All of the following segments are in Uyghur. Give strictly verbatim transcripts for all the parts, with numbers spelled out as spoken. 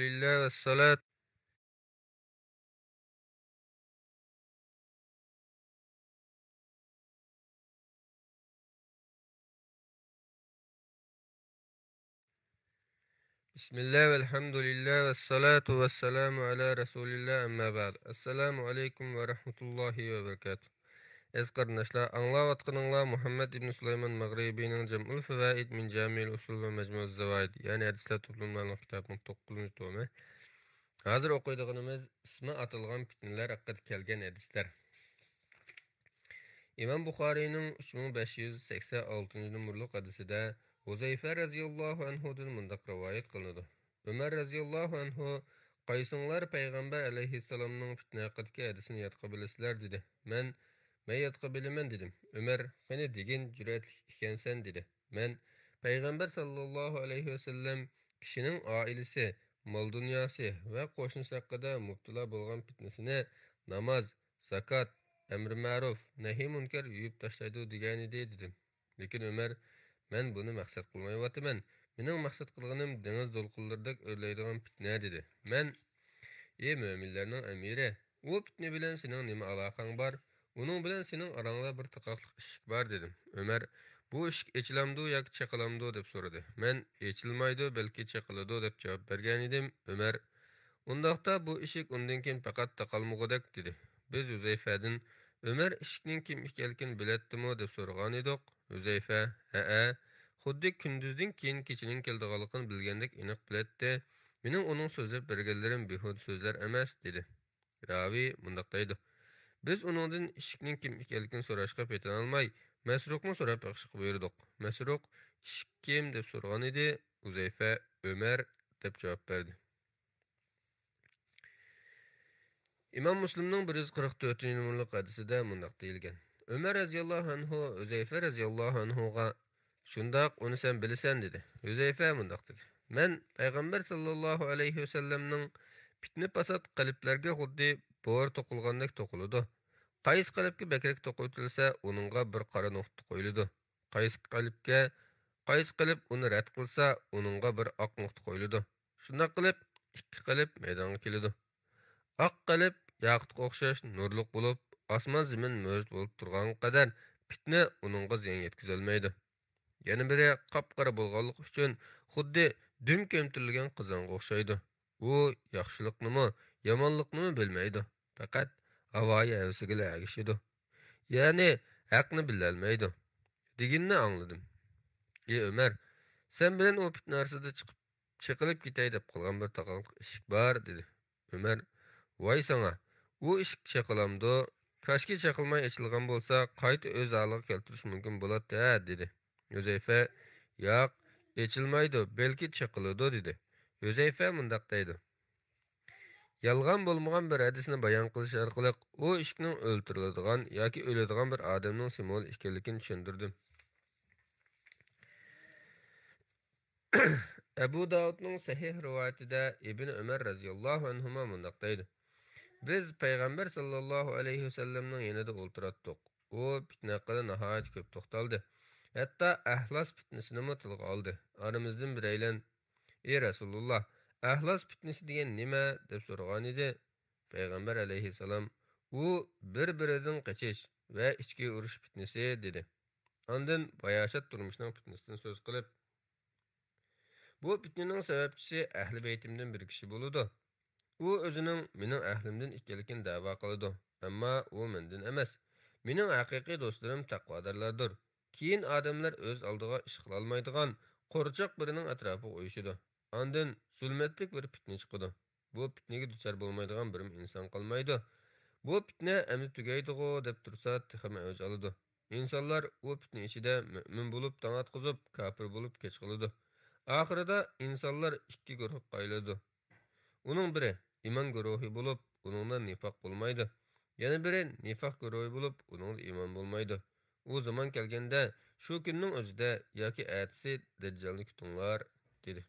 لله والصلاة بسم الله والحمد لله والصلاة والسلام على رسول الله، أما بعد. السلام عليكم ورحمة الله وبركاته. ئەزىز قېرىنداشلار، ئاڭلاۋاتقىنىڭلار مۇھەممەد ئىبن سۇلايمان مەغرىبىنىڭ جەمئۇل فەۋائىد مىن جامىئىل ئۇسۇل ۋە مەجمۇئۇز زاۋائىد، يەنى ھەدىسلەر توپلىمىنى ئاڭلاپ كىتابىنىڭ توققۇزىنچى تومى. ھازىر ئوقۇيدىغىنىمىز ئىسمى ئاتالغان پىتنىلەر ھەققىدە كەلگەن ھەدىسلەر. ئىمام بۇخارىينىڭ ئۈچ مىڭ بەش يۈز سەكسەن ئالتىنچى نومۇرلۇق ھەدىسىدە ھۇزەيفە رەزىياللاھۇ ئەنھۇدىن مۇنداق رىۋايەت قىلىنىدۇ. ئۆمەر رەزىياللاھۇ ئەنھۇ، «قايسىڭلار پەيغەمبەر ئەلەيھىسسالامنىڭ پىتنە ھەققىدىكى ھەدىسىنى يادقا بىلىسىلەر؟» دېدى. مەن، «مەن يادقا بىلىمەن» دېدىم. ئۆمەر، «قېنى دېگىن، جۈرئەتلىك ئىكەنسەن» دېدى. مەن، پەيغەمبەر ساللاللاھۇ ئەلەيھى ۋەسەللەم كىشىنىڭ ئائىلىسى، مال-دۇنياسى ۋە قوشنىسى ھەققىدە مۇپتىلا بولغان پىتنىسىنى ناماز، زاكات، ئەمرى مەرۇف، نەھيى مۇنكەر يۇيۇپ تاشلايدۇ دېگەنىدى، دېدىم. لېكىن ئۆمەر، «مەن بۇنى مەقسەت قىلمايۋاتىمەن. مېنىڭ مەقسەت قىلغىنىم دېڭىز دولقۇنلىرىدەك ئۆرلەيدىغان پىتنە» دېدى. مەن، «ئى مۆمىنلەرنىڭ ئەمىرى، ئۇ پىتنە بىلەن سېنىڭ نېمە ئالاقەڭ بار؟ ئۇنىڭ بىلەن سېنىڭ ئاراڭدا بىر تاقاقلىق ئىشىك بار» دېدىم. ئۆمەر، «بۇ ئىشىك ئېچىلامدۇ ياكى چېقىلامدۇ؟» دەپ سورىدى. مەن، «ئېچىلمايدۇ، بەلكى چېقىلىدۇ» دەپ جاۋاب بەرگەنىدىم. ئۆمەر، «ئۇنداقتا بۇ ئىشىك ئۇندىن كېيىن پەقەت تاقالمىغۇدەك» دېدى. بىز ھۈزەيفەدىن، «ئۆمەر ئىشىكنىڭ كىم ئىكەنلىكىنى بىلەتتىمۇ؟» دەپ سورىغانىدۇق. ھۈزەيفە، «ھەئە، خۇددى كۈندۈزدىن كېيىن كېچىنىڭ كېلىدىغانلىقىنى بىلگەندەك ئېنىق بىلەتتى. مېنىڭ ئۇنىڭ سۆزلەپ بەرگەنلىرىم بىھۇدە سۆزلەر ئەمەس» دېدى. راۋى مۇنداق دەيدۇ، بىز ئۇنىڭدىن ئىشىكنىڭ كىم ئىكەنلىكىنى سوراشقا پېتىنالماي، مەسرۇقنى سوراپ بېقىشقا بۇيرۇدۇق. مەسرۇق، «ئىشىك كىم؟» دەپ سورىغانىدى. ھۈزەيفە، «ئۆمەر» دەپ جاۋاب بەردى. ئىمام مۇسلىمنىڭ بىر يۈز قىرىق تۆتىنچى نومۇرلۇق ھەدىسىدە مۇنداق دېيىلگەن، ئۆمەر رەزىياللاھۇ ئەنھۇ ھۈزەيفە رەزىياللاھۇ ئەنھۇغا، «شۇنداق، ئۇنى سەن بىلىسەن» دېدى. ھۈزەيفە مۇنداق دېدى، مەن پەيغەمبەر ساللاللاھۇ ئەلەيھى ۋەسەللەمنىڭ، پىتنە-پاسات قەلبلەرگە خۇددى بور توقۇلغاندەك توقۇلىدۇ. قايسى قەلبكە بەكرەك توقۇۋېتىلسە، ئۇنىڭغا بىر قارا نۇقتا قويۇلىدۇ. قايسى قەلبكە، قايسى قەلب ئۇنى رەت قىلسا، ئۇنىڭغا بىر ئاق نۇقتا قويۇلىدۇ. شۇنداق قىلىپ، ئىككى قەلب مەيدانغا كېلىدۇ. ئاق قەلب ياقۇتقا ئوخشاش نۇرلۇق بولۇپ، ئاسمان-زېمىن مەۋجۇت بولۇپ تۇرغانغا قەدەر پىتنە ئۇنىڭغا زىيان يەتكۈزەلمەيدۇ. يەنە بىرى قاپقارا بولغانلىقى ئۈچۈن خۇددى دۈم كۆمتۈرۈلگەن قازانغا ئوخشايدۇ. ئۇ ياخشىلىقنىمۇ، يامانلىقنىمۇ بىلمەيدۇ. پەقەت ھاۋايى ھەۋىسىگىلا ئەگىشىدۇ. يەنى ھەقنى بىلەلمەيدۇ. دېگىنىنى ئاڭلىدىم. ئى ئۆمەر، سەن بىلەن ئۇ پىتنە ئارىسىدا چىقىپ، چېقىلىپ كېتەي دەپ قالغان بىر تاقاقلىق ئىشىك بار، دېدى. ئۆمەر، ۋاي ساڭا، ئۇ ئىشىك چېقىلامدۇ؟ كاشكى چېقىلماي ئېچىلغان بولسا، قايتا ئۆز ھالىغا كەلتۈرۈش مۇمكىن بولاتتى ھە، دېدى. ھۈزەيفە، ياق، ئېچىلمايدۇ، بەلكى چېقىلىدۇ، دېدى. ھۈزەيفە مۇنداق دەيدۇ، يالغان بولمىغان بىر ھەدىسنى بايان قىلىش ئارقىلىق ئۇ ئىشىكنىڭ ئۆلتۈرۈلىدىغان ياكى ئۆلىدىغان بىر ئادەمنىڭ سىمۋولى ئىكەنلىكىنى چۈشەندۈردۈم. ئەبۇ داۋۇدنىڭ سەھىھ رىۋايىتىدە ئىبن ئۆمەر رەزىياللاھۇ ئەنھۇما مۇنداق دەيدۇ، بىز پەيغەمبەر ساللاللاھۇ ئەلەيھى ۋەسەللەمنىڭ يېنىدا ئولتۇراتتۇق. ئۇ پىتنە ھەققىدە ناھايىتى كۆپ توختالدى. ھەتتا ئەھلاس پىتنىسىنىمۇ تىلغا ئالدى. ئارىمىزدىن بىرەيلەن، ئى رەسۇلۇللا، ئەھلاس پىتنىسى دېگەن نېمە؟ دەپ سورىغانىدى. پەيغەمبەر ئەلەيھىسسالام، ئۇ بىر-بىرىدىن قېچىش ۋە ئىچكى ئۇرۇش پىتنىسى، دېدى. ئاندىن باياشات تۇرمۇشنىڭ پىتنىسىدىن سۆز قىلىپ، بۇ پىتنىنىڭ سەۋەبچىسى ئەھلى بەيتىمدىن بىر كىشى بولىدۇ. ئۇ ئۆزىنىڭ مېنىڭ ئەھلىمدىن ئىكەنلىكىنى دەۋا قىلىدۇ، ئەمما ئۇ مەندىن ئەمەس. مېنىڭ ھەقىقىي دوستلىرىم تەقۋادارلاردۇر. كېيىن ئادەملەر ئۆز ئالدىغا ئىش قىلالمايدىغان قورچاق بىرىنىڭ ئەتراپىغا ئۇيۇشىدۇ. ئاندىن زۇلمەتلىك بىر پىتنە چىقىدۇ. بۇ پىتنىگە دۇچار بولمايدىغان بىرمۇ ئىنسان قالمايدۇ. بۇ پىتنە ئەمدى تۈگەيدىغۇ دەپ تۇرسا، تېخىمۇ ئەۋج ئالىدۇ. ئىنسانلار ئۇ پىتنە ئىچىدە مۆمىن بولۇپ تاڭ ئاتقۇزۇپ، كاپىر بولۇپ كەچ قىلىدۇ. ئاخىرىدا ئىنسانلار ئىككى گۇرۇھقا ئايرىلىدۇ. ئۇنىڭ بىرى ئىمان گۇرۇھى بولۇپ، ئۇنىڭدا نىفاق بولمايدۇ. يەنە بىرى نىفاق گۇرۇھى بولۇپ، ئۇنىڭدا ئىمان بولمايدۇ. ئۇ زامان كەلگەندە، شۇ كۈننىڭ ئۆزىدە ياكى ئەتىسى دەججالنى كۈتۈڭلار، دېدى.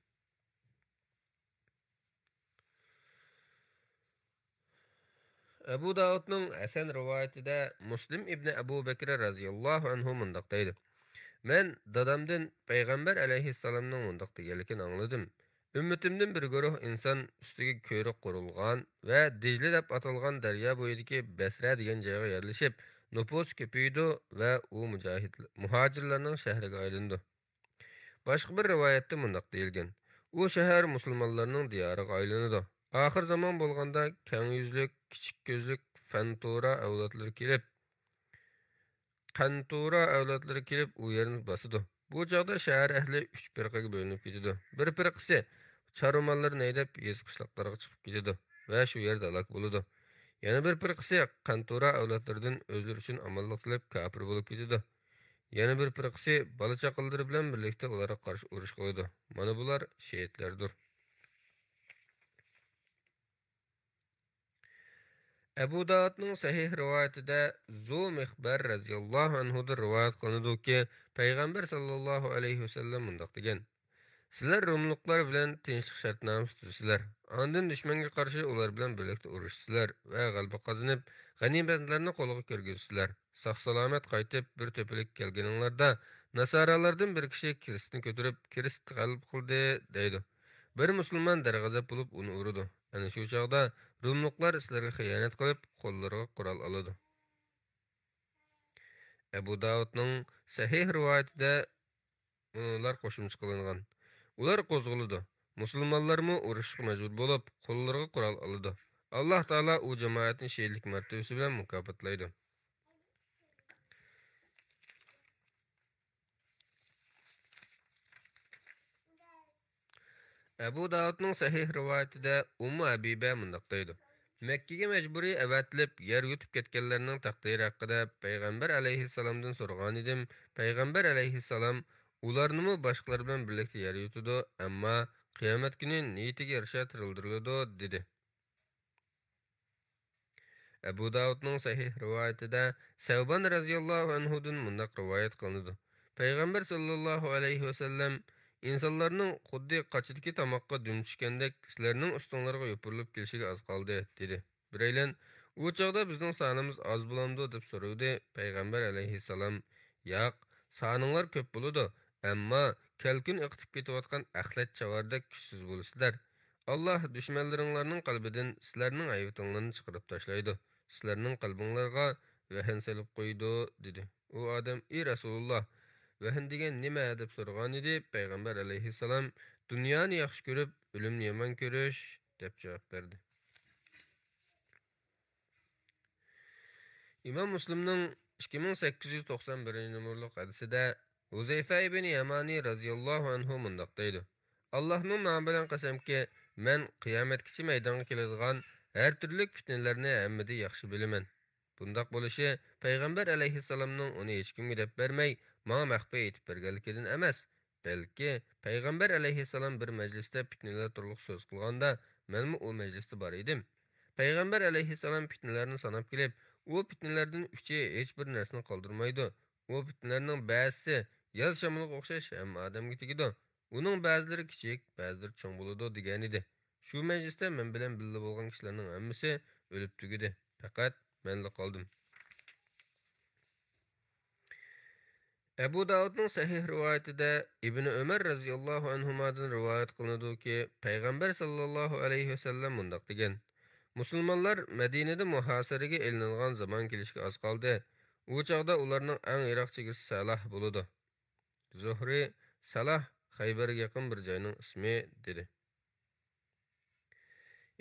ئەبۇ داۋۇدنىڭ ھەسەن رىۋايىتىدە مۇسلىم ئىبنى ئەبۇ بەكرى رەزىياللاھۇ ئەنھۇ مۇنداق دەيدۇ، مەن دادامدىن پەيغەمبەر ئەلەيھىسسالامنىڭ مۇنداق دېگەنلىكىنى ئاڭلىدىم، ئۈممىتىمدىن بىر گۇرۇھ ئىنسان ئۈستىگە كۆۋرۈك قۇرۇلغان ۋە دىجلە دەپ ئاتالغان دەريا بويىدىكى بەسرە دېگەن جايغا يەرلىشىپ، نوپۇسى كۆپىيىدۇ ۋە ئۇ مۇجاھىد-، مۇھاجىرلارنىڭ شەھىرىگە ئايلىنىدۇ. باشقا بىر رىۋايەتتە مۇنداق دېيىلگەن: ئۇ شەھەر مۇسۇلمانلارنىڭ دىيارىغا ئايلىنىدۇ. ئاخىر زامان بولغاندا كەڭ يۈزلۈك، كىچىك كۆزلۈك فەنتۇرا ئەۋلادلىرى كېلىپ، قەنتۇرا ئەۋلادلىرى كېلىپ ئۇ يەرنى باسىدۇ. بۇ چاغدا شەھەر ئەھلى ئۈچ پىرقىگە بۆلۈنۈپ كېتىدۇ. بىر پىرقىسى چارۋا ماللىرىنى ھەيدەپ يېزا قىشلاقلارغا چىقىپ كېتىدۇ ۋە شۇ يەردە ھالاك بولىدۇ. يەنە بىر پىرقىسى قەنتۇرا ئەۋلادلىرىدىن ئۆزلىرى ئۈچۈن ئامانلىق تىلەپ كاپىر بولۇپ كېتىدۇ. يەنە بىر پىرقىسى بالا چاقىلىرى بىلەن بىرلىكتە ئۇلارغا قارشى ئۇرۇش قىلىدۇ. مانا بۇلار شېھىتلەردۇر. ئەبۇ داۋۇدنىڭ سەھىھ رىۋايىتىدە زۇ مىخبەر رەزىياللاھۇ ئەنھۇدىن رىۋايەت قىلىنىدۇكى، پەيغەمبەر ساللاللاھۇ ئەلەيھى ۋەسەللەم مۇنداق دېگەن: سىلەر روملۇقلار بىلەن تىنچلىق شەرتنامىسى تۈزىسىلەر، ئاندىن دۈشمەنگە قارشى ئۇلار بىلەن بىرلىكتە ئۇرۇشىسىلەر ۋە غەلىبە قازىنىپ، غەنىيمەتلەرنى قولغا كىرگۈزىسىلەر. ساق-سالامەت قايتىپ، بىر تۆپىلىك كەلگىنىڭلاردا، ناسارالاردىن بىر كىشى كىرىستنى كۆتۈرۈپ، كىرىست غەلىبە قىلدى، دەيدۇ. بىر مۇسۇلمان دەرغەزەپ بولۇپ، ئۇنى ئۇرىدۇ. ئەنە شۇ چاغدا روملۇقلار سىلەرگە خىيانەت قىلىپ، قوللىرىغا قورال ئالىدۇ. ئەبۇ داۋۇدنىڭ سەھىھ رىۋايىتىدە مۇنۇلار قوشۇمچە قىلىنغان: ئۇلار قوزغىلىدۇ. مۇسۇلمانلارمۇ ئۇرۇشقا مەجبۇر بولۇپ، قوللىرىغا قورال ئالىدۇ. ئاللاھ تائالا ئۇ جامائەتنى شېھىتلىك مەرتىۋىسى بىلەن مۇكاپاتلايدۇ. ئەبۇ داۋۇدنىڭ سەھىھ رىۋايىتىدە ئۇممۇ ھەبىبە مۇنداق دەيدۇ: مەككىگە مەجبۇرىي ئەۋەتىلىپ، يەر يۇتۇپ كەتكەنلەرنىڭ تەقدىرى ھەققىدە پەيغەمبەر ئەلەيھىسسالامدىن سورىغانىدىم. پەيغەمبەر ئەلەيھىسسالام: ئۇلارنىمۇ باشقىلار بىلەن بىرلىكتە يەر يۇتىدۇ، ئەمما قىيامەت كۈنى نىيىتىگە يارىشا تىرىلدۈرۈلىدۇ، دېدى. ئەبۇ داۋۇدنىڭ سەھىھ رىۋايىتىدە سەۋبان رەزىياللاھۇ ئەنھۇدىن مۇنداق رىۋايەت قىلىنىدۇ: پەيغەمبەر ساللاللاھۇ ئەلەيھى ۋەسەللەم: ئىنسانلارنىڭ خۇددى قاچىدىكى تاماققا دۈم چۈشكەندەك، سىلەرنىڭ ئۈستۈڭلارغا يوپۇرۇلۇپ كېلىشىگە ئاز قالدى، دېدى. بىرەيلەن ئۇ چاغدا بىزنىڭ سانىمىز ئاز بولامدۇ دەپ سورىدى. پەيغەمبەر ئەلەيھىسسالام: ياق، سانىڭلار كۆپ بولىدۇ، ئەمما كەلكۈن ئېقىتىپ كېتىۋاتقان ئەخلەت چاۋاردەك كۈچسىز بولىسىلەر. ئاللاھ دۈشمەنلىرىڭلارنىڭ قەلبىدىن سىلەرنىڭ ھەيۋىتىڭلارنى چىقىرىپ تاشلايدۇ، سىلەرنىڭ قەلبىڭلارغا ۋەھىمە سېلىپ قويىدۇ، دېدى. ئۇ ئادەم: ئى رەسۇلۇللاھ، ۋەھىمە دېگەن نېمە؟ دەپ سورىغانىدى. پەيغەمبەر ئەلەيھىسسالام: دۇنيانى ياخشى كۆرۈپ، ئۆلۈمنى يامان كۆرۈش، دەپ جاۋاب بەردى. ئىمام مۇسلىمنىڭ ئىككى مىڭ سەككىز يۈز توقسان بىرىنچى نومۇرلۇق ھەدىسىدە ھۇزەيفە ئىبن يامانى رەزىياللاھۇ ئەنھۇ مۇنداق دەيدۇ: ئاللاھنىڭ نامى بىلەن قەسەمكى، مەن قىيامەتكىچە مەيدانغا كېلىدىغان ھەر تۈرلۈك پىتنىلەرنى ھەممىدىن ياخشى بىلىمەن. بۇنداق بولۇشى پەيغەمبەر ئەلەيھىسسالامنىڭ ئۇنى ھېچكىمگە دەپ بەرمەي، ماڭا مەخپىي ئېيتىپ بەرگەنلىكىدىن ئەمەس، بەلكى پەيغەمبەر ئەلەيھىسسالام بىر مەجلىستە پىتنىلەر توغرىلىق سۆز قىلغاندا، مەنمۇ ئۇ مەجلىستە بار ئىدىم. پەيغەمبەر ئەلەيھىسسالام پىتنىلەرنى ساناپ كېلىپ، ئۇ پىتنىلەردىن ئۈچى ھېچبىر نەرسىنى قالدۇرمايدۇ. ئۇ پىتنىلەرنىڭ بەزىسى ياز شامىلىغا ئوخشاش ھەممە ئادەمگە تېگىدۇ. ئۇنىڭ بەزىلىرى كىچىك، بەزىلىرى چوڭ بولىدۇ، دېگەنىدى. شۇ مەجلىستە مەن بىلەن بىللە بولغان كىشىلەرنىڭ ھەممىسى ئۆلۈپ تۈگىدى. پەقەت مەنلا قالدىم. ئەبۇ داۋۇدنىڭ سەھىھ رىۋايىتىدە ئىبنى ئۆمەر رەزىياللاھۇ ئەنھۇمادىن رىۋايەت قىلىنىدۇكى، پەيغەمبەر ساللاللاھۇ ئەلەيھى ۋەسەللەم مۇنداق دېگەن: مۇسۇلمانلار مەدىنىدە مۇھاسىرىگە ئېلىنىدىغان زامان كېلىشكە ئاز قالدى. ئۇ چاغدا ئۇلارنىڭ ئەڭ يىراق چېگرىسى سەلاھ بولىدۇ. زۇھرى: سەلاھ خەيبەرگە يېقىن بىر جاينىڭ ئىسمى، دېدى.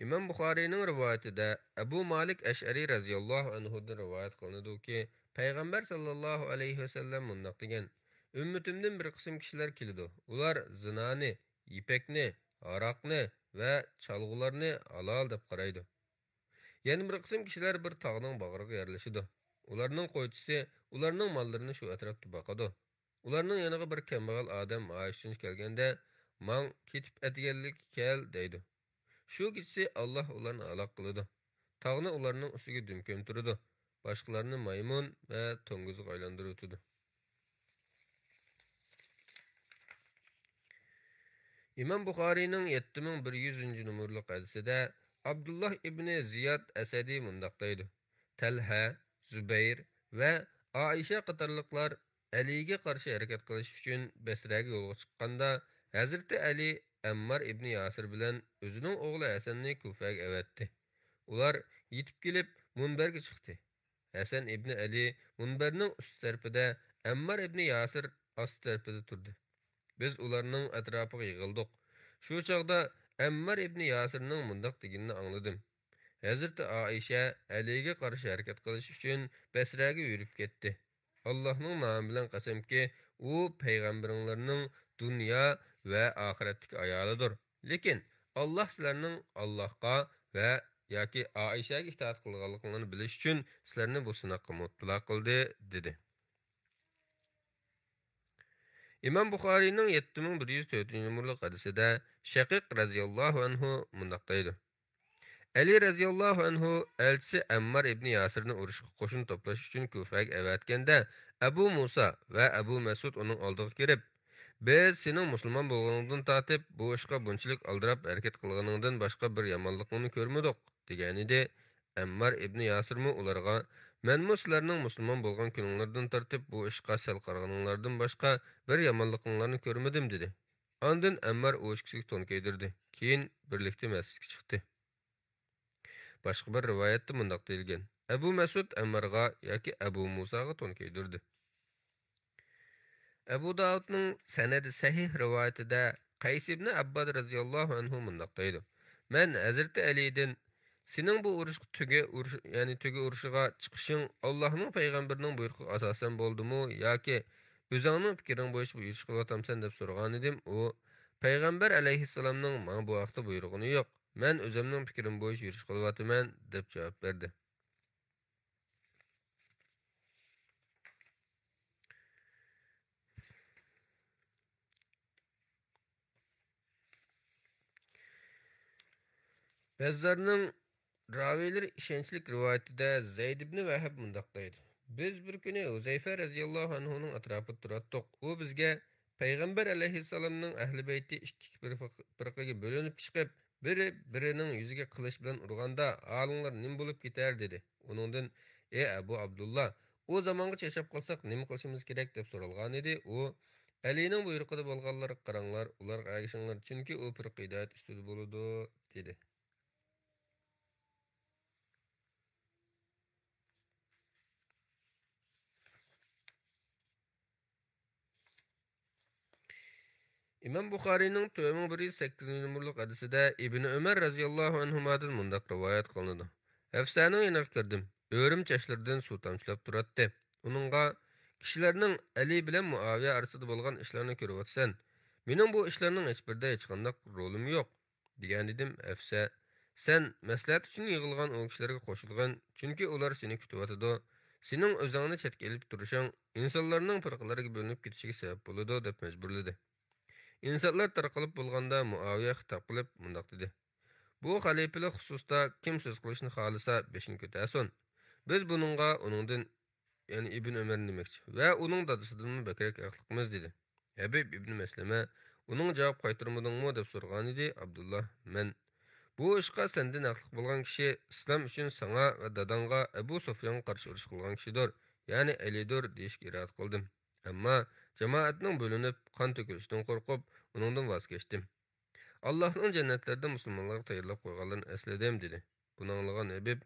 ئىمام بۇخارىينىڭ رىۋايىتىدە ئەبۇ مالىك ئەشئەرى رەزىياللاھۇ ئەنھۇدىن رىۋايەت قىلىنىدۇكى، پەيغەمبەر ساللاللاھۇ ئەلەيھى ۋەسەللەم مۇنداق دېگەن: ئۈممىتىمدىن بىر قىسىم كىشىلەر كېلىدۇ، ئۇلار زىنانى، يىپەكنى، ھاراقنى ۋە چالغۇلارنى ھالال دەپ قارايدۇ. يەنە بىر قىسىم كىشىلەر بىر تاغنىڭ باغرىغا يەرلىشىدۇ. ئۇلارنىڭ قويچىسى ئۇلارنىڭ ماللىرىنى شۇ ئەتراپتا باقىدۇ. ئۇلارنىڭ يېنىغا بىر كەمبەغەل ئادەم مائاش ئۈچۈن كەلگەندە، ماڭ، كېتىپ ئەتىگەنلىككە كەل، دەيدۇ. شۇ كېچىسى ئاللاھ ئۇلارنى ھالاك قىلىدۇ. تاغنى ئۇلارنىڭ ئۈستىگە دۈم كۆمتۈرىدۇ. باشقىلارنى مايمۇن ۋە توڭگۇزغا ئايلاندۇرۇۋېتىدۇ. ئىمام بۇخارىينىڭ يەتتە مىڭ بىر يۈزىنچى نومۇرلۇق ھەدىسىدە ئابدۇللاھ ئىبنى زىياد ئەسەدى مۇنداق دەيدۇ: تەلھە، زۇبەير ۋە ئائىشە قاتارلىقلار ئەلىگە قارشى ھەرىكەت قىلىش ئۈچۈن بەسرەگە يولغا چىققاندا، ھەزرىتى ئەلى ئەممار ئىبنى ياسىر بىلەن ئۆزىنىڭ ئوغلى ھەسەننى كۇفەگە ئەۋەتتى. ئۇلار يېتىپ كېلىپ مۇنبەرگە چىقتى. ھەسەن ئىبنى ئەلى مۇنبەرنىڭ ئۈستى تەرىپىدە، ئەممار ئىبنى ياسىر ئاستى تەرىپىدە تۇردى. بىز ئۇلارنىڭ ئەتراپىغا يىغىلدۇق. شۇ چاغدا ئەممار ئىبنى ياسىرنىڭ مۇنداق دېگىنىنى ئاڭلىدىم: ھەزرىتى ئائىشە ئەلىگە قارشى ھەرىكەت قىلىش ئۈچۈن بەسرەگە يۈرۈپ كەتتى. ئاللاھنىڭ نامى بىلەن قەسەمكى، ئۇ پەيغەمبىرىڭلارنىڭ دۇنيا ۋە ئاخىرەتتىكى ئايالىدۇر. لېكىن ئاللاھ سىلەرنىڭ ئاللاھقا ۋە ياكى ئائىشەگە ئىتائەت قىلغانلىقىڭلارنى بىلىش ئۈچۈن سىلەرنى بۇ سىناققا مۇپتىلا قىلدى، دېدى. ئىمام بۇخارىينىڭ يەتتە مىڭ بىر يۈز تۆتىنچى نومۇرلۇق ھەدىسىدە شەقىق رەزىياللاھۇ ئەنھۇ مۇنداق دەيدۇ: ئەلى رەزىياللاھۇ ئەنھۇ ئەلچىسى ئەممار ئىبنى ياسىرنى ئۇرۇشقا قوشۇن توپلاش ئۈچۈن كۇفەگە ئەۋەتكەندە، ئەبۇ مۇسا ۋە ئەبۇ مەسئۇد ئۇنىڭ ئالدىغا كىرىپ، بىز سېنىڭ مۇسۇلمان بولغىنىڭدىن تارتىپ بۇ ئىشقا بۇنچىلىك ئالدىراپ ھەرىكەت قىلغىنىڭدىن باشقا بىر يامانلىقىڭنى كۆرمىدۇق، دېگەنىدى. ئەممار ئىبنى ياسىرمۇ ئۇلارغا، مەنمۇ سىلەرنىڭ مۇسۇلمان بولغان كۈنۈڭلاردىن تارتىپ بۇ ئىشقا سەل قارىغىنىڭلاردىن باشقا بىر يامانلىقىڭلارنى كۆرمىدىم، دېدى. ئاندىن ئەممار ئۇ ئىككىسىگە تون كىيدۈردى. كېيىن بىرلىكتە مەسچىتكە چىقتى. باشقا بىر رىۋايەتتە مۇنداق دېيىلگەن: ئەبۇ مەسئۇد ئەممارغا ياكى ئەبۇ مۇساغا تون كىيدۈردى. ئەبۇ داۋۇدنىڭ سەنەدى سەھىھ رىۋايىتىدە قەيس ئىبنى ئەبباد رەزىياللاھۇ ئەنھۇ مۇنداق دەيدۇ: مەن ھەزرىتى ئەلىدىن، سېنىڭ بۇ ئۇرۇشقا تۆگە ئۇرۇش، يەنى تۆگە ئۇرۇشىغا چىقىشىڭ ئاللاھنىڭ پەيغەمبىرىنىڭ بۇيرۇقىغا ئاساسەن بولدىمۇ ياكى ئۆزۈڭنىڭ پىكرىڭ بويىچە يۈرۈش قىلىۋاتامسەن دەپ سورىغانىدىم. ئۇ، پەيغەمبەر ئەلەيھىسسالامنىڭ ماڭا بۇ ھەقتە بۇيرۇغىنى يوق، مەن ئۆزۈمنىڭ پىكرىم بويىچە يۈرۈش قىلىۋاتىمەن، دەپ جاۋاب بەردى. بەززارنىڭ راۋىيلىرى ئىشەنچلىك رىۋايىتىدە زەيد ئىبنى ۋەھب مۇنداق دەيدۇ: بىز بىر كۈنى ھۇزەيفە رەزىياللاھۇ ئەنھۇنىڭ ئەتراپىدا تۇراتتۇق. ئۇ بىزگە، پەيغەمبەر ئەلەيھىسسالامنىڭ ئەھلى بەيتى ئىككى پىرقىگە بۆلۈنۈپ چىقىپ، بىرى بىرىنىڭ يۈزىگە قىلىچ بىلەن ئۇرغاندا، ھالىڭلار نېمە بولۇپ كېتەر؟ دېدى. ئۇنىڭدىن، ئى ئەبۇ ئابدۇللا، ئۇ زامانغىچە ياشاپ قالساق نېمە قىلىشىمىز كېرەك؟ دەپ سورالغانىدى. ئۇ، ئەلىنىڭ بۇيرۇقىدا بولغانلارغا قاراڭلار، ئۇلارغا ئەگىشىڭلار، چۈنكى ئۇ پىرقە ھىدايەت ئۈستىدە بولىدۇ، دېدى. ئىمام بۇخارىينىڭ تۆت مىڭ بىر يۈز سەككىزىنچى نومۇرلۇق ھەدىسىدە ئىبنى ئۆمەر رەزىياللاھۇ ئەنھۇمادىن مۇنداق رىۋايەت قىلىنىدۇ: ھەفسەنىڭ يېنىغا كىردىم. ئۆرۈم چاچلىرىدىن سۇ تامچىلاپ تۇراتتى. ئۇنىڭغا، كىشىلەرنىڭ ئەلى بىلەن مۇئاۋىيە ئارىسىدا بولغان ئىشلارنى كۆرۈۋاتىسەن. مېنىڭ بۇ ئىشلارنىڭ ھېچبىرىدە ھېچقانداق رولۇم يوق، دېگەنىدىم. ھەفسە، سەن مەسلىھەت ئۈچۈن يىغىلغان ئۇ كىشىلەرگە قوشۇلغىن، چۈنكى ئۇلار سېنى كۈتۈۋاتىدۇ. سېنىڭ ئۆزۈڭنى چەتكە ئېلىپ تۇرۇشۇڭ ئىنسانلارنىڭ پىرقىلەرگە بۆلۈنۈپ كېتىشىگە سەۋەب بولىدۇ، دەپ مەجبۇرلىدى. ئىنسانلار تارقىلىپ بولغاندا مۇئاۋىيە خىتاب قىلىپ مۇنداق دېدى: بۇ خەلىپىلىك خۇسۇستا كىم سۆز قىلىشنى خالىسا بېشىنى كۆتەرسۇن. بىز بۇنىڭغا ئۇنىڭدىن، يەنى ئىبن ئۆمەر دېمەكچى، ۋە ئۇنىڭ دادىسىدىنمۇ بەكرەك ھەقلىقمىز، دېدى. ھەبىب ئىبنى مەسلىمە، ئۇنىڭغا جاۋاب قايتۇرمىدىڭمۇ؟ دەپ سورىغانىدى. ئابدۇللا، مەن، بۇ ئىشقا سەندىن ھەقلىق بولغان كىشى ئىسلام ئۈچۈن ساڭا ۋە داداڭغا ئەبۇ سۇفيانغا قارشى ئۇرۇش قىلغان كىشىدۇر، يەنى ئەلىدۇر، دېيىشكە ئىرادە قىلدىم. ئەمما جامائەتنىڭ بۆلۈنۈپ، قان تۆكۈلۈشىدىن قورقۇپ، ئۇنىڭدىن ۋاز كەچتىم. ئاللاھنىڭ جەننەتلەردە مۇسۇلمانلارغا تەييارلاپ قويغانلىرىنى ئەسلىدىم، دېدى. بۇنى ئاڭلىغان ھەبىب،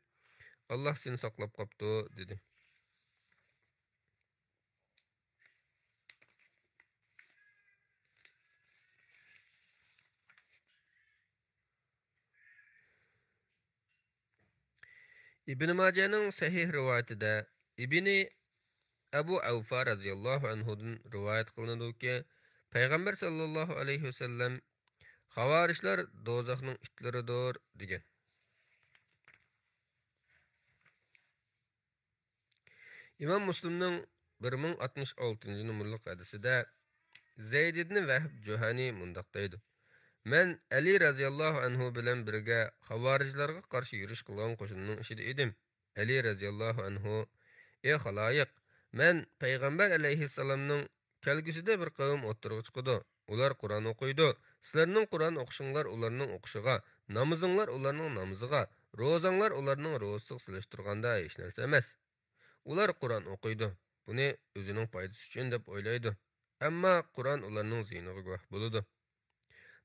ئاللاھ سېنى ساقلاپ قاپتۇ، دېدى. ئىبن ماجەنىڭ سەھىھ رىۋايىتىدە ئىبنى ئەبۇ ئەۋفا رەزىياللاھۇ ئەنھۇدىن رىۋايەت قىلىنىدۇكى، پەيغەمبەر ساللاللاھۇ ئەلەيھى ۋەسەللەم، خاۋارىجلار دوزاخنىڭ ئىتلىرىدۇر، دېگەن. ئىمام مۇسلىمنىڭ بىر مىڭ ئاتمىش ئالتىنچى نومۇرلۇق ھەدىسىدە زەيد ئىبنى ۋەھب جۇھەنى مۇنداق دەيدۇ: مەن ئەلى رەزىياللاھۇ ئەنھۇ بىلەن بىرگە خاۋارىجلارغا قارشى يۈرۈش قىلغان قوشۇننىڭ ئىچىدە ئىدىم. ئەلى رەزىياللاھۇ ئەنھۇ، ئى خالايىق، مەن پەيغەمبەر ئەلەيھىسسالامنىڭ كەلگۈسىدە بىر قەۋم ئوتتۇرىغا چىقىدۇ. ئۇلار قۇرئان ئوقۇيدۇ. سىلەرنىڭ قۇرئان ئوقۇشۇڭلار ئۇلارنىڭ ئوقۇشىغا، نامىزىڭلار ئۇلارنىڭ نامىزىغا، روزاڭلار ئۇلارنىڭ روزىسىغا سېلىشتۇرغاندا ھېچ نەرسە ئەمەس. ئۇلار قۇرئان ئوقۇيدۇ. بۇنى ئۆزىنىڭ پايدىسى ئۈچۈن دەپ ئويلايدۇ. ئەمما قۇرئان ئۇلارنىڭ زىيىنىغا گۇۋاھ بولىدۇ.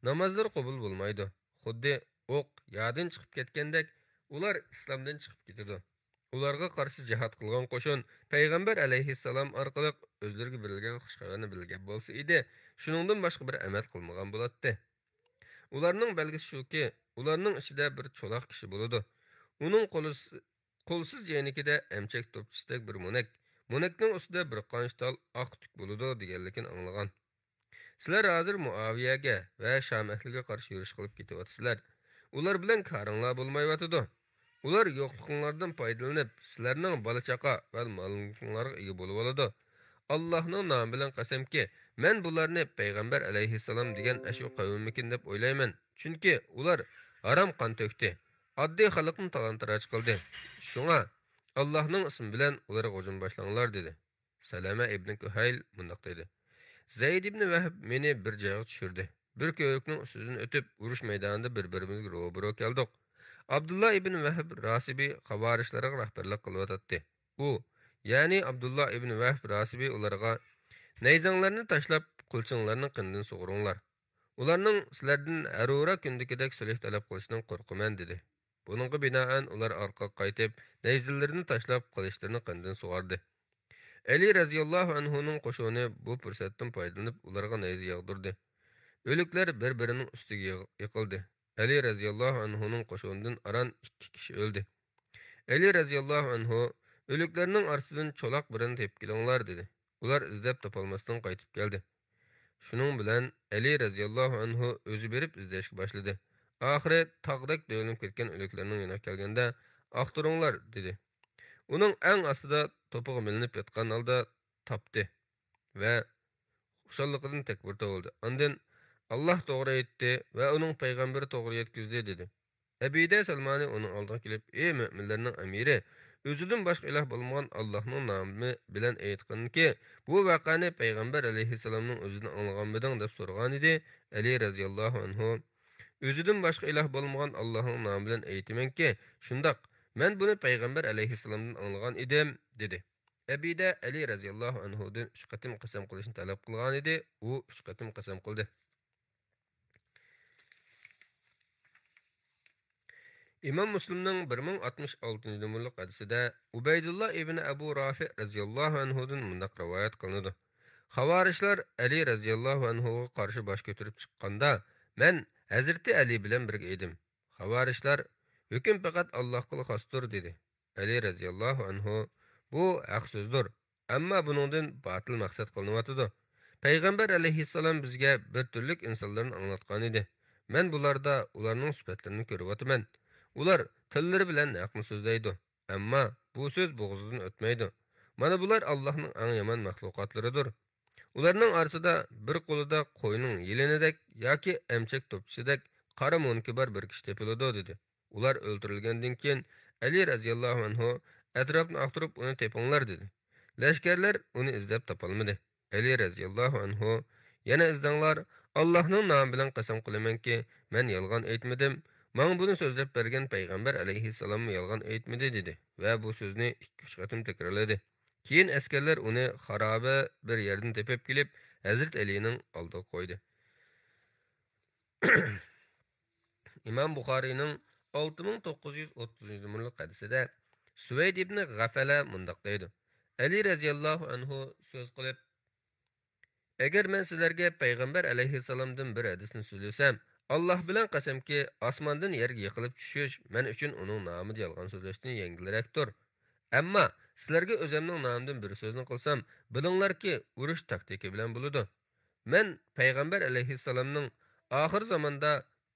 نامازلىرى قوبۇل بولمايدۇ. خۇددى ئوق يادىن چىقىپ كەتكەندەك، ئۇلار ئىسلامدىن چىقىپ كېتىدۇ. ئۇلارغا قارشى جىھاد قىلغان قوشۇن پەيغەمبەر ئەلەيھىسسالام ئارقىلىق ئۆزلىرىگە بېرىلگەن خۇش خەۋەرنى بىلگەن بولسا ئىدى، شۇنىڭدىن باشقا بىر ئەمەل قىلمىغان بولاتتى. ئۇلارنىڭ بەلگىسى شۇكى، ئۇلارنىڭ ئىچىدە بىر چولاق كىشى بولىدۇ. ئۇنىڭ قولى قولسىز يەينىكىدە ئەمچەك توپچىسىدەك بىر مونەك، مونەكنىڭ ئۈستىدە بىر قانچە تال ئاق تۈك بولىدۇ دېگەنلىكىنى ئاڭلىغان. سىلەر ھازىر مۇئاۋىيەگە ۋە شام ئەھلىگە قارشى يۈرۈش قىلىپ كېتىۋاتىسىلەر. ئۇلار بىلەن كارىڭلار بولمايۋاتىدۇ. ئۇلار يوقلۇقۇڭلاردىن پايدىلىنىپ، سىلەرنىڭ بالا-چاقا ۋە مال-مۈلكۈڭلارغا ئىگە بولۇۋالىدۇ. ئاللاھنىڭ نامى بىلەن قەسەمكى، مەن بۇلارنى پەيغەمبەر ئەلەيھىسسالام دېگەن ئاشۇ قەۋممىكىن دەپ ئويلايمەن. چۈنكى ئۇلار ھارام قان تۆكتى، ئاددىي خەلقنى تالان-تاراج قىلدى. شۇڭا ئاللاھنىڭ ئىسمى بىلەن ئۇلارغا ھۇجۇم باشلاڭلار، دېدى. سەلەمە ئىبنى كۇھەيل مۇنداق دېدى: زەيد ئىبنى ۋەھب مېنى بىر جايغا چۈشۈردى. بىر كۆۋرۈكنىڭ ئۈستىدىن ئۆتۈپ، ئۇرۇش مەيدانىدا بىر-بىرىمىزگە روبىرو كەلدۇق. ئابدۇللا ئىبنى ۋەھب راسىبى خاۋارىجلارغا رەھبەرلىك قىلىۋاتاتتى. ئۇ، يەنى ئابدۇللا ئىبنى ۋەھب راسىبى ئۇلارغا، نەيزەڭلارنى تاشلاپ، قىلچىڭلارنى قېنىدىن سۇغۇرۇڭلار. ئۇلارنىڭ سىلەردىن ھەرۇرا كۈندىكىدەك سۈلھى تەلەپ قىلىشىدىن قورقىمەن، دېدى. بۇنىڭغا بىنائەن ئۇلار ئارقىغا قايتىپ، نەيزىلىرىنى تاشلاپ، قىلىچلىرىنى قېنىدىن سۇغاردى. ئەلى رەزىياللاھۇ ئەنھۇنىڭ قوشۇنى بۇ پۇرسەتتىن پايدىلىنىپ، ئۇلارغا نەيزە ياغدۇردى. ئۆلۈكلەر بىر-بىرىنىڭ ئۈستىگە يىغ-، يىقىلدى. ئەلى رەزىياللاھۇ ئەنھۇنىڭ قوشۇنىدىن ئاران ئىككى كىشى ئۆلدى. ئەلى رەزىياللاھۇ ئەنھۇ، ئۆلۈكلەرنىڭ ئارىسىدىن چولاق بىرىنى تېپىپ كېلىڭلار، دېدى. ئۇلار ئىزدەپ تاپالماستىن قايتىپ كەلدى. شۇنىڭ بىلەن ئەلى رەزىياللاھۇ ئەنھۇ ئۆزى بېرىپ ئىزدەشكە باشلىدى. ئاخىرى تاغدەك دۆۋىلىنىپ كەتكەن ئۆلۈكلەرنىڭ يېنىغا كەلگەندە، ئاختۇرۇڭلار، دېدى. ئۇنىڭ ئەڭ ئاستىدا توپىغا مىلىنىپ ياتقان ھالدا تاپتى ۋە خۇشاللىقىدىن تەكبىر تاۋۇلدى. ئاندىن، ئاللاھ توغرا ئېيتتى ۋە ئۇنىڭ پەيغەمبىرى توغرا يەتكۈزدى، دېدى. ئەبىدە سەلمانى ئۇنىڭ ئالدىغا كېلىپ، ئى مۆمىنلەرنىڭ ئەمىرى، ئۆزىدىن باشقا ئىلاھ بولمىغان ئاللاھنىڭ نامى بىلەن ئېيتقىنكى، بۇ ۋەقەنى پەيغەمبەر ئەلەيھىسسالامنىڭ ئۆزىدىن ئاڭلىغانمىدىڭ؟ دەپ سورىغانىدى. ئەلى رەزىياللاھۇ ئەنھۇ، ئۆزىدىن باشقا ئىلاھ بولمىغان ئاللاھنىڭ نامى بىلەن ئېيتىمەنكى، شۇنداق، مەن بۇنى پەيغەمبەر ئەلەيھىسسالامدىن ئاڭلىغان ئىدىم، دېدى. ئەبىدە ئەلى رەزىياللاھۇ ئەنھۇدىن ئۈچ قېتىم قەسەم قىلىشنى تەلەپ قىلغانىدى، ئۇ ئۈچ قېتىم قەسەم قىلدى. ئىمام مۇسلىمنىڭ بىر مىڭ ئاتمىش ئالتىنچى نومۇرلۇق ھەدىسىدە ئۇبەيدۇللا ئىبنى ئەبۇ رافىئ رەزىياللاھۇ ئەنھۇدىن مۇنداق رىۋايەت قىلىنىدۇ: خاۋارىجلار ئەلى رەزىياللاھۇ ئەنھۇغا قارشى باش كۆتۈرۈپ چىققاندا، مەن ھەزرىتى ئەلى بىلەن بىرگە ئىدىم. خاۋارىجلار، ھۆكۈم پەقەت ئاللاھقىلا خاستۇر، دېدى. ئەلى رەزىياللاھۇ ئەنھۇ، بۇ ھەق سۆزدۇر، ئەمما بۇنىڭدىن باتىل مەقسەت قىلىنىۋاتىدۇ. پەيغەمبەر ئەلەيھىسسالام بىزگە بىر تۈرلۈك ئىنسانلارنى ئاڭلاتقانىدى. مەن بۇلاردا ئۇلارنىڭ سۈپەتلىرىنى كۆرۈۋاتىمەن. ئۇلار تىللىرى بىلەن ھەقنى سۆزلەيدۇ، ئەمما بۇ سۆز بوغۇزىدىن ئۆتمەيدۇ. مانا بۇلار ئاللاھنىڭ ئەڭ يامان مەخلۇقاتلىرىدۇر. ئۇلارنىڭ ئارىسىدا بىر قولىدا قوينىڭ يېلىنىدەك ياكى ئەمچەك توپچىسىدەك قارا مونىكى بار بىر كىشى تېپىلىدۇ، دېدى. ئۇلار ئۆلتۈرۈلگەندىن كېيىن، ئەلى رەزىياللاھۇ ئەنھۇ، ئەتراپنى ئاختۇرۇپ، ئۇنى تېپىڭلار، دېدى. لەشكەرلەر ئۇنى ئىزدەپ تاپالمىدى. ئەلى رەزىياللاھۇ ئەنھۇ، يەنە ئىزدەڭلار، ئاللاھنىڭ نامى بىلەن قەسەم قىلىمەنكى، مەن يالغان ئېيتمىدىم، ماڭا بۇنى سۆزلەپ بەرگەن پەيغەمبەر ئەلەيھىسسالاممۇ يالغان ئېيتمىدى، دېدى ۋە بۇ سۆزنى ئىككى-ئۈچ قېتىم تەكرارلىدى. كېيىن ئەسكەرلەر ئۇنى خارابە بىر يەردىن تېپىپ كېلىپ، ھەزرىتى ئەلىنىڭ ئالدىغا قويدى. ئىمام بۇخارىينىڭ ئالتە مىڭ توققۇز يۈز ئوتتۇزىنچى نومۇرلۇق ھەدىسىدە سۈۋەيد ئىبنى غەفەلە مۇنداق دەيدۇ: ئەلى رەزىياللاھۇ ئەنھۇ سۆز قىلىپ، ئەگەر مەن سىلەرگە پەيغەمبەر ئەلەيھىسسالامدىن بىر ھەدىسنى سۆزلىسەم، ئاللاھ بىلەن قەسەمكى، ئاسماندىن يەرگە يىقىلىپ چۈشۈش مەن ئۈچۈن ئۇنىڭ نامىدا يالغان سۆزلەشتىن يەڭگىلرەكتۇر. ئەمما سىلەرگە ئۆزەمنىڭ نامىدىن بىر سۆزنى قىلسام، بىلىڭلاركى، ئۇرۇش تاكتىكا بىلەن بولىدۇ. مەن پەيغەمبەر ئەلەيھىسسالامنىڭ، ئاخىر زاماندا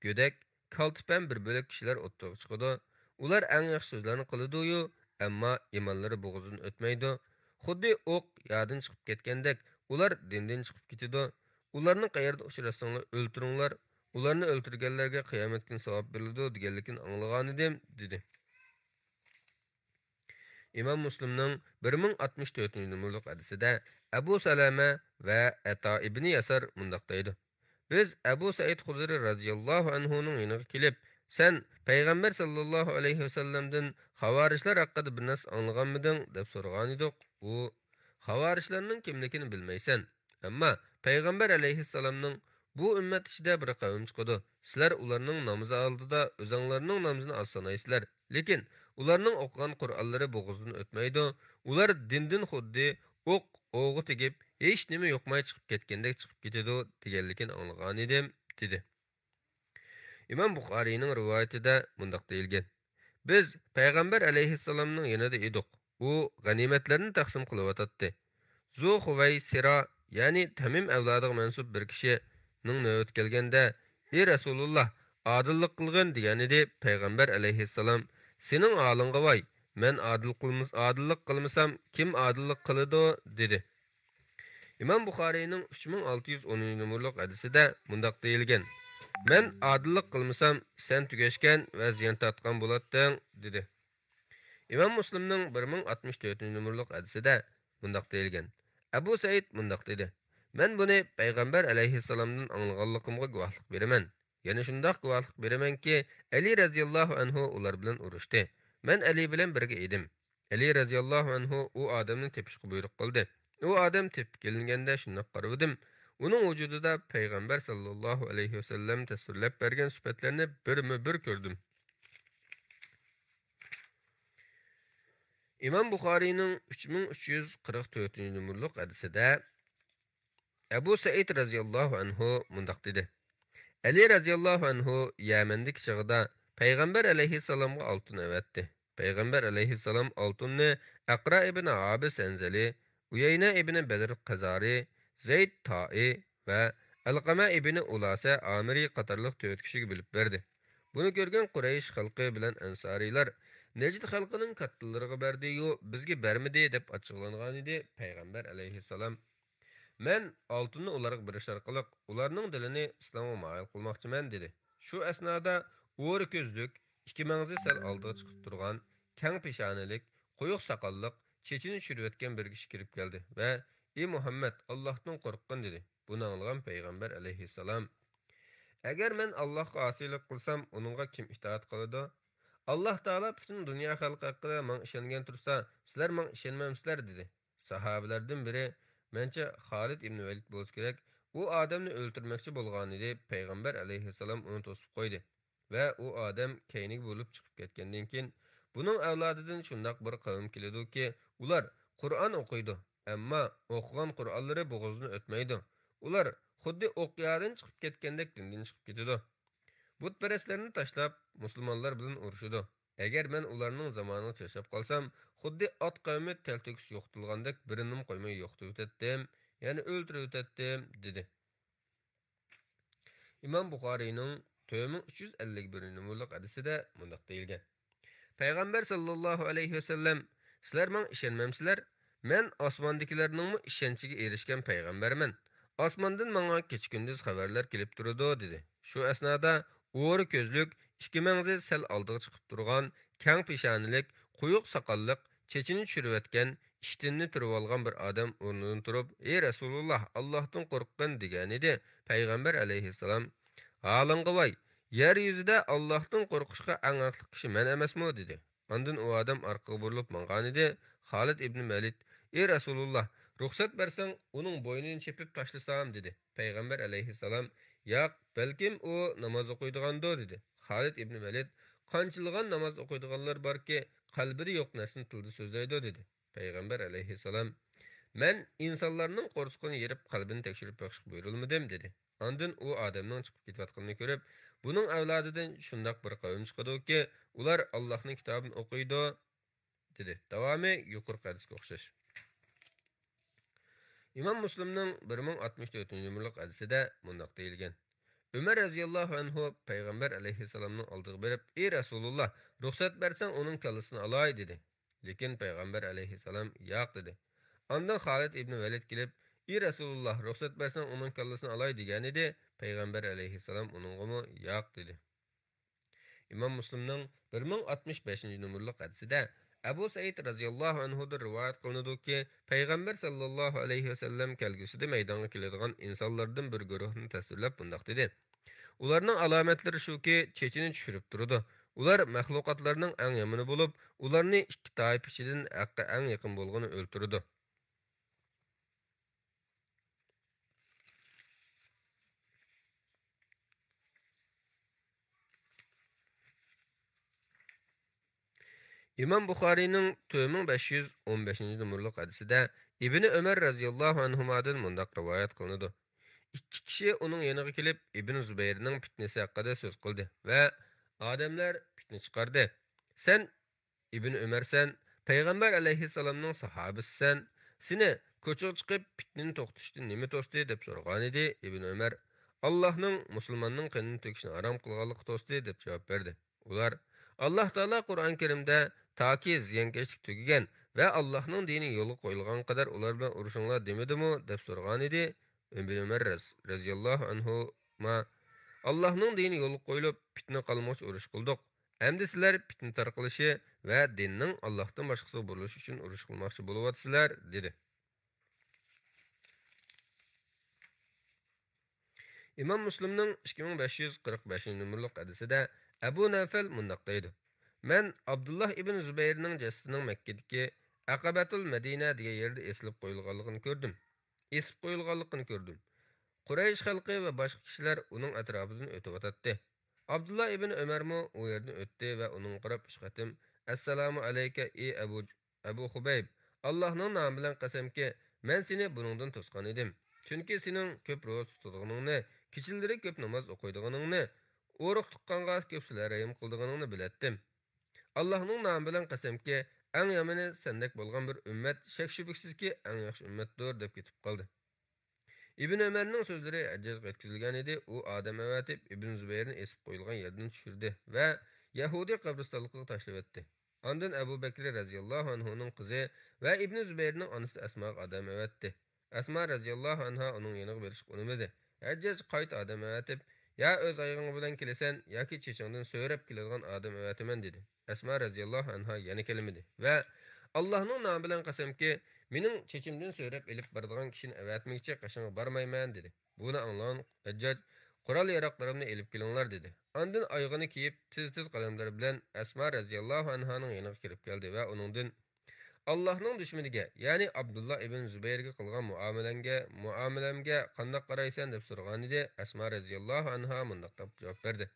گۆدەك، كالتە پەم بىر بۆلەك كىشىلەر ئوتتۇرىغا چىقىدۇ. ئۇلار ئەڭ ياخشى سۆزلەرنى قىلىدۇيۇ، ئەمما ئىمانلىرى بوغۇزدىن ئۆتمەيدۇ. خۇددى ئوق يادىن چىقىپ كەتكەندەك، ئۇلار دىندىن چىقىپ كېتىدۇ. ئۇلارنى قەيەردە ئۇچراتساڭلار ئۆلتۈرۈڭلار، ئۇلارنى ئۆلتۈرگەنلەرگە قىيامەت كۈنى ساۋاب بېرىلىدۇ، دېگەنلىكىنى ئاڭلىغانىدىم، دېدى. ئىمام مۇسلىمنىڭ بىر مىڭ ئاتمىش تۆتىنچى نومۇرلۇق ھەدىسىدە ئەبۇ سەلەمە ۋە ئەتا ئىبنى ياسار مۇنداق دەيدۇ: بىز ئەبۇ سەئىد خۇدرى رەزىياللاھۇ ئەنھۇنىڭ يېنىغا كېلىپ، سەن پەيغەمبەر ساللاللاھۇ ئەلەيھى ۋەسەللەمدىن خاۋارىجلار ھەققىدە بىر نەرسە ئاڭلىغانمىدىڭ؟ دەپ سورىغانىدۇق. ئۇ، خاۋارىجلارنىڭ كىملىكىنى بىلمەيسەن، ئەمما پەيغەمبەر ئەلەيھىسسالامنىڭ بۇ ئۈممەت ئىچىدە بىر قەۋم چىقىدۇ. سىلەر ئۇلارنىڭ نامىزى ئالدىدا ئۆزۈڭلارنىڭ نامىزىنى ئاز سانايسىلەر. لېكىن ئۇلارنىڭ ئوقۇغان قۇرئانلىرى بوغۇزىدىن ئۆتمەيدۇ. ئۇلار دىندىن خۇددى ئوق ئوغا تېگىپ، ھېچنېمە يۇقماي چىقىپ كەتكەندەك چىقىپ كېتىدۇ، دېگەنلىكىنى ئاڭلىغانىدىم، دېدى. ئىمام بۇخارىينىڭ رىۋايىتىدە مۇنداق دېيىلگەن: بىز پەيغەمبەر ئەلەيھىسسالامنىڭ يېنىدا ئىدۇق. ئۇ غەنىيمەتلەرنى تەقسىم قىلىۋاتاتتى. زۇ خۇۋەيسىرا، يەنى تەمىم ئەۋلادىغا مەنسۇپ بىر كىشىنىڭ نۆۋىتى كەلگەندە، ئى رەسۇلۇللا، ئادىللىق قىلغىن، دېگەنىدى. پەيغەمبەر ئەلەيھىسسالام، سېنىڭ ھالىڭغا ۋاي، مەن ئادىل قىلمىس-، ئادىللىق قىلمىسام، كىم ئادىللىق قىلىدۇ؟ دېدى. ئىمام بۇخارىينىڭ ئۈچ مىڭ ئالتە يۈز ئونىنچى نومۇرلۇق ھەدىسىدە مۇنداق دېيىلگەن: مەن ئادىللىق قىلمىسام، سەن تۈگەشكەن ۋە زىيان تارتقان بولاتتىڭ، دېدى. ئىمام مۇسلىمنىڭ بىر مىڭ ئاتمىش تۆتىنچى نومۇرلۇق ھەدىسىدە مۇنداق دېيىلگەن: ئەبۇ سەئىد مۇنداق دېدى: مەن بۇنى پەيغەمبەر ئەلەيھىسسالامدىن ئاڭلىغانلىقىمغا گۇۋاھلىق بېرىمەن. يەنە شۇنداق گۇۋاھلىق بېرىمەنكى، ئەلى رەزىياللاھۇ ئەنھۇ ئۇلار بىلەن ئۇرۇشتى. مەن ئەلى بىلەن بىرگە ئىدىم. ئەلى رەزىياللاھۇ ئەنھۇ ئۇ ئادەمنى تېپىشقا بۇيرۇق قىلدى. ئۇ ئادەم تېپىپ كېلىنگەندە شۇنداق قارىۋىدىم. ئۇنىڭ ۋۇجۇدىدا پەيغەمبەر ساللاللاھۇ ئەلەيھى ۋەسەللەم تەسۋىرلەپ بەرگەن سۈپەتلەرنى بىرمۇ بىر كۆردۈم. ئىمام بۇخارىينىڭ ئۈچ مىڭ ئۈچ يۈز قىرىق تۆتىنچى نومۇرلۇق ھەدىسىدە ئەبۇ سەئىد رەزىياللاھۇ ئەنھۇ مۇنداق دېدى: ئەلى رەزىياللاھۇ ئەنھۇ يەمەندىكى چېغىدا پەيغەمبەر ئەلەيھىسسالامغا ئالتۇن ئەۋەتتى. پەيغەمبەر ئەلەيھىسسالام ئالتۇننى ئەقرا ئىبن ھابىس ئەنزەلى، ئۇيەينە ئىبن بەدر قەزارى، زەيد تائى ۋە ئەلقەمە ئىبن ئۇلاسە ئامىرى قاتارلىق تۆت كىشىگە بۆلۈپ بەردى. بۇنى كۆرگەن قۇرەيش خەلقى بىلەن ئەنسارىيلار، نەجد خەلقىنىڭ كاتتىلىرىغا بەردى-يۇ، بىزگە بەرمىدى، دەپ ئاچچىقلانغانىدى. پەيغەمبەر ئەلەيھىسسالام، مەن ئالتۇننى ئۇلارغا بېرىش ئارقىلىق ئۇلارنىڭ دىلىنى ئىسلامغا مايىل قىلماقچىمەن، دېدى. شۇ ئەسنادا ئورا كۆزلۈك، ئىككى مەڭزى سەل ئالدىغا چىقىپ تۇرغان، كەڭ پېشانىلىك، قويۇق ساقاللىق، چېچىنى چۈشۈرۈۋەتكەن بىر كىشى كىرىپ كەلدى ۋە، ئى مۇھەممەد، ئاللاھتىن قورققىن، دېدى. بۇنى ئاڭلىغان پەيغەمبەر ئەلەيھىسسالام، ئەگەر مەن ئاللاھقا ئاسىيلىق قىلسام، ئۇنىڭغا كىم ئىتائەت قىلىدۇ؟ ئاللاھ تائالا پۈتۈن دۇنيا خەلقى ھەققىدە ماڭا ئىشەنگەن تۇرسا، سىلەر ماڭا ئىشەنمەمسىلەر، دېدى. ساھابىلەردىن بىرى، مەنچە خالىد ئىبنى ۋەلىد بولسا كېرەك، ئۇ ئادەمنى ئۆلتۈرمەكچى بولغانىدى، پەيغەمبەر ئەلەيھىسسالام ئۇنى توسۇپ قويدى. ۋە ئۇ ئادەم كەينىگە بۇرۇلۇپ چىقىپ كەتكەندىن كېيىن، بۇنىڭ ئەۋلادىدىن شۇنداق بىر قەۋم كېلىدۇكى، ئۇلار قۇرئان ئوقۇيدۇ، ئەمما ئوقۇغان قۇرئانلىرى بوغۇزىدىن ئۆتمەيدۇ. ئۇلار خۇددى ئوقيادىن چىقىپ كەتكەندەك دىندىن چىقىپ كېتىدۇ. بۇتپەرەسلەرنى تاشلاپ، مۇسۇلمانلار بىلەن ئۇرۇشىدۇ. ئەگەر مەن ئۇلارنىڭ زامانىغىچە ياشاپ قالسام، خۇددى ئات قەۋمى تەلتۆكۈس يوقىتىلغاندەك بىرىنىمۇ قويماي يوقىتىۋېتەتتىم، يەنى ئۆلتۈرۈۋېتەتتىم، دېدى. ئىمام بۇخارىينىڭ تۆت مىڭ ئۈچ يۈز ئەللىك بىرىنچى نومۇرلۇق ھەدىسىدە مۇنداق دېيىلگەن: پەيغەمبەر ساللاللاھۇ ئەلەيھى ۋەسەللەم، سىلەر ماڭا ئىشەنمەمسىلەر؟ مەن ئاسماندىكىلەرنىڭمۇ ئىشەنچىگە ئېرىشكەن پەيغەمبەرمەن. ئاسماندىن ماڭا كېچە-كۈندۈز خەۋەرلەر كېلىپ تۇرىدۇ، دېدى. شۇ ئەسنادا ئورا كۆزلۈك، ئىككى مەڭزى سەل ئالدىغا چىقىپ تۇرغان، كەڭ پېشانىلىك، قويۇق ساقاللىق، چېچىنى چۈشۈرۈۋەتكەن، ئىشتىنىنى تۈرۈۋالغان بىر ئادەم ئورنىدىن تۇرۇپ، ئى رەسۇلۇللا، ئاللاھتىن قورققىن، دېگەنىدى. پەيغەمبەر ئەلەيھىسسالام، ھالىڭغا ۋاي، يەر يۈزىدە ئاللاھتىن قورقۇشقا ئەڭ ھەقلىق كىشى مەن ئەمەسمۇ؟ دېدى. ئاندىن ئۇ ئادەم ئارقىغا بۇرۇلۇپ ماڭغانىدى. خالىد ئىبنى ۋەلىد، ئى رەسۇلۇللا، رۇخسەت بەرسەڭ، ئۇنىڭ بوينىنى چېپىپ تاشلىسام، دېدى. پەيغەمبەر ئەلەيھىسسالام، ياق، بەلكىم ئۇ ناماز ئوقۇيدىغاندۇ، دېدى. خالىد ئىبنى ۋەلىد، قانچىلىغان ناماز ئوقۇيدىغانلار باركى، قەلبىدە يوق نەرسىنى تىلدا سۆزلەيدۇ، دېدى. پەيغەمبەر ئەلەيھىسسالام، مەن ئىنسانلارنىڭ قورسىقىنى يېرىپ، قەلبىنى تەكشۈرۈپ بېقىشقا بۇيرۇلمىدىم، دېدى. ئاندىن ئۇ ئادەمنىڭ چىقىپ كېتىۋاتقىنىنى كۆرۈپ، بۇنىڭ ئەۋلادىدىن شۇنداق بىر قەۋم چىقىدۇكى، ئۇلار ئاللاھنىڭ كىتابىنى ئوقۇيدۇ، دېدى. داۋامى يۇقىرىقى ھەدىسكە ئوخشاش. ئىمام مۇسلىمنىڭ بىر مىڭ ئاتمىش تۆتىنچى نومۇرلۇق ھەدىسىدە مۇنداق دېيىلگەن: ئۆمەر رەزىياللاھۇ ئەنھۇ پەيغەمبەر ئەلەيھىسسالامنىڭ ئالدىغا بېرىپ، ئى رەسۇلۇللا، رۇخسەت بەرسەڭ ئۇنىڭ كاللىسىنى ئالاي، دېدى. لېكىن پەيغەمبەر ئەلەيھىسسالام ياق دېدى. ئاندىن خالىد ئىبنى ۋەلىد كېلىپ، ئى رەسۇلۇللا، رۇخسەت بەرسەڭ ئۇنىڭ كاللىسىنى ئالاي، دېگەنىدى. پەيغەمبەر ئەلەيھىسسالام ئۇنىڭغىمۇ ياق دېدى. ئىمام مۇسلىمنىڭ بىر مىڭ ئاتمىش بەشىنچى نومۇرلۇق ھەدىسىدە ئەبۇ سەئىد رەزىياللاھۇ ئەنھۇدىن رىۋايەت قىلىنىدۇكى، پەيغەمبەر ساللاللاھۇ ئەلەيھى ۋەسەللەم كەلگۈسىدە مەيدانغا كېلىدىغان ئىنسانلاردىن بىر گۇرۇھنى تەسۋىرلەپ مۇنداق دېدى: ئۇلارنىڭ ئالامەتلىرى شۇكى، چېچىنى چۈشۈرۈپ تۇرىدۇ. ئۇلار مەخلۇقاتلارنىڭ ئەڭ يامىنى بولۇپ، ئۇلارنى ئىككى تائىپە ئىچىدىن ھەققە ئەڭ يېقىن بولغىنى ئۆلتۈرىدۇ. ئىمام بۇخارىينىڭ تۆت مىڭ بەش يۈز ئون بەشىنچى نومۇرلۇق ھەدىسىدە ئىبنى ئۆمەر رەزىياللاھۇ ئەنھۇمادىن مۇنداق رىۋايەت قىلىنىدۇ: ئىككى كىشى ئۇنىڭ يېنىغا كېلىپ، ئىبن زۇبەيرنىڭ پىتنىسى ھەققىدە سۆز قىلدى ۋە ئادەملەر پىتنە چىقاردى. سەن ئىبن ئۆمەرسەن، پەيغەمبەر ئەلەيھىسسالامنىڭ ساھابىسىسەن، سېنى كوچىغا چىقىپ پىتنىنى توختىتىشتىن نېمە توستى؟ دەپ سورىغانىدى. ئىبن ئۆمەر، ئاللاھنىڭ مۇسۇلماننىڭ قېنىنى تۆكۈشنى ھارام قىلغانلىقى توستى، دەپ جاۋاب بەردى. ئۇلار، ئاللاھ تائالا قۇرئان كەرىمدە تاكى زىيانكەشلىك تۈگىگەن ۋە ئاللاھنىڭ دىنى يولغا قويۇلغان قەدەر ئۇلار بىلەن ئۇرۇشۇڭلار دېمىدىمۇ؟ دەپ سورىغانىدى. ئىبن ئۆمەر رەز-، رەزىياللاھۇ ئەنھۇما، ئاللاھنىڭ دىنى يولغا قويۇلۇپ، پىتنە قالمىغۇچە ئۇرۇش قىلدۇق. ئەمدى سىلەر پىتنە تارقىلىشى ۋە دىننىڭ ئاللاھتىن باشقىسىغا بۇرۇلۇشى ئۈچۈن ئۇرۇش قىلماقچى بولۇۋاتىسىلەر، دېدى. ئىمام مۇسلىمنىڭ ئىككى مىڭ بەش يۈز قىرىق بەشىنچى نومۇرلۇق ھەدىسىدە ئەبۇ نەۋفەل مۇنداق دەيدۇ: مەن ئابدۇللاھ ئىبن زۇبەيرنىڭ جەسىتىنىڭ مەككىدىكى ئەقەبەتۇل مەدىنە دېگەن يەردە ئېسىلىپ قويۇلغانلىقىنى كۆردۈم. ئېسىپ قويۇلغانلىقىنى كۆردۈم. قۇرەيش خەلقى ۋە باشقا كىشىلەر ئۇنىڭ ئەتراپىدىن ئۆتۈۋاتاتتى. ئابدۇللا ئىبن ئۆمەرمۇ ئۇ يەردىن ئۆتتى ۋە ئۇنىڭغا قاراپ ئۈچ قېتىم، ئەسسالامۇ ئەلەيكە، ئى ئەبۇ، ئەبۇ خۇبەيب، ئاللاھنىڭ نامى بىلەن قەسەمكى، مەن سېنى بۇنىڭدىن توسقان ئىدىم. چۈنكى سېنىڭ كۆپ روزا تۇتىدىغىنىڭنى، كېچىلىرى كۆپ ناماز ئوقۇيدىغىنىڭنى، ئۇرۇق تۇغقانغا كۆپ سىلە رەھىم قىلىدىغىنىڭنى بىلەتتىم. ئاللاھنىڭ نامى بىلەن قەسەمكى، ئەڭ يامىنى سەندەك بولغان بىر ئۈممەت شەك-شۈبھىسىزكى ئەڭ ياخشى ئۈممەتتۇر، دەپ كېتىپ قالدى. ئىبن ئۆمەرنىڭ سۆزلىرى ھەججاجغا يەتكۈزۈلگەن ئىدى. ئۇ ئادەم ئەۋەتىپ، ئىبن زۇبەيرنى ئېسىپ قويۇلغان يەردىن چۈشۈردى ۋە يەھۇدىي قەبرىستانلىقىغا تاشلىۋەتتى. ئاندىن ئەبۇ بەكرى رەزىياللاھۇ ئەنھۇنىڭ قىزى ۋە ئىبن زۇبەيرنىڭ ئانىسى ئەسماغا ئادەم ئەۋەتتى. ئەسما رەزىياللاھۇ ئەنھا ئۇنىڭ يېنىغا بېرىشقا ئۇنىمىدى. ھەججاج قايتا ئادەم ئەۋەتىپ، يا ئۆز ئايىغىڭ بىلەن كېلىسەن، ياكى چېچىڭدىن سۆرەپ كېلىدىغان ئادەم ئەۋەتىمەن، دېدى. ئەسما رەزىياللاھۇ ئەنھا يەنە كەلمىدى ۋە، ئاللاھنىڭ نامى بىلەن قەسەمكى، مېنىڭ چېچىمدىن سۆرەپ ئېلىپ بارىدىغان كىشىنى ئەۋەتمىگۈچە قېشىڭغا بارمايمەن، دېدى. بۇنى ئاڭلىغان ھەججاج، قورال-ياراغلىرىمنى ئېلىپ كېلىڭلار، دېدى. ئاندىن ئايىغىنى كىيىپ، تېز-تېز قەدەملەر بىلەن ئەسما رەزىياللاھۇ ئەنھانىڭ يېنىغا كىرىپ كەلدى ۋە ئۇنىڭدىن، ئاللاھنىڭ دۈشمىنىگە، يەنى ئابدۇللا ئىبن زۇبەيرگە قىلغان مۇئامىلەڭگە، مۇئامىلەمگە قانداق قارايسەن؟ دەپ سورىغانىدى. ئەسما رەزىياللاھۇ ئەنھا مۇنداق دەپ جاۋاب بەردى: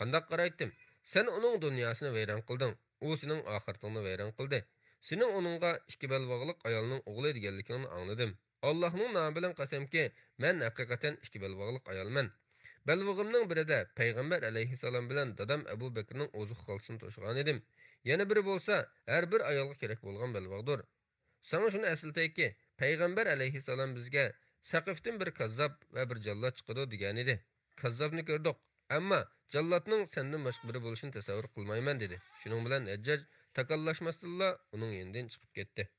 قانداق قارايتتىم؟ سەن ئۇنىڭ دۇنياسىنى ۋەيران قىلدىڭ، ئۇ سېنىڭ ئاخىرىتىڭنى ۋەيران قىلدى. سېنىڭ ئۇنىڭغا ئىككى بەلباغلىق ئايالنىڭ ئوغلى دېگەنلىكىڭنى ئاڭلىدىم. ئاللاھنىڭ نامى بىلەن قەسەمكى، مەن ھەقىقەتەن ئىككى بەلباغلىق ئايالمەن. بەلبىغىمنىڭ بىرىدە پەيغەمبەر ئەلەيھىسسالام بىلەن دادام ئەبۇ بەكرىنىڭ ئوزۇق خالتىسىنى توشۇغانىدىم. يەنە بىرى بولسا، ھەر بىر ئايالغا كېرەك بولغان بەلباغدۇر. ساڭا شۇنى ئەسلىتەيكى، پەيغەمبەر ئەلەيھىسسالام بىزگە، سەقىفتىن بىر كاززاپ ۋە بىر جاللات چىقىدۇ، دېگەنىدى. كاززاپنى كۆردۇق، ئەمما جاللاتنىڭ سەندىن باشقا بىرى بولۇشىنى تەسەۋۋۇر قىلمايمەن، دېدى. شۇنىڭ بىلەن ھەججاج تاكاللاشماستىنلا ئۇنىڭ يېنىدىن چىقىپ كەتتى.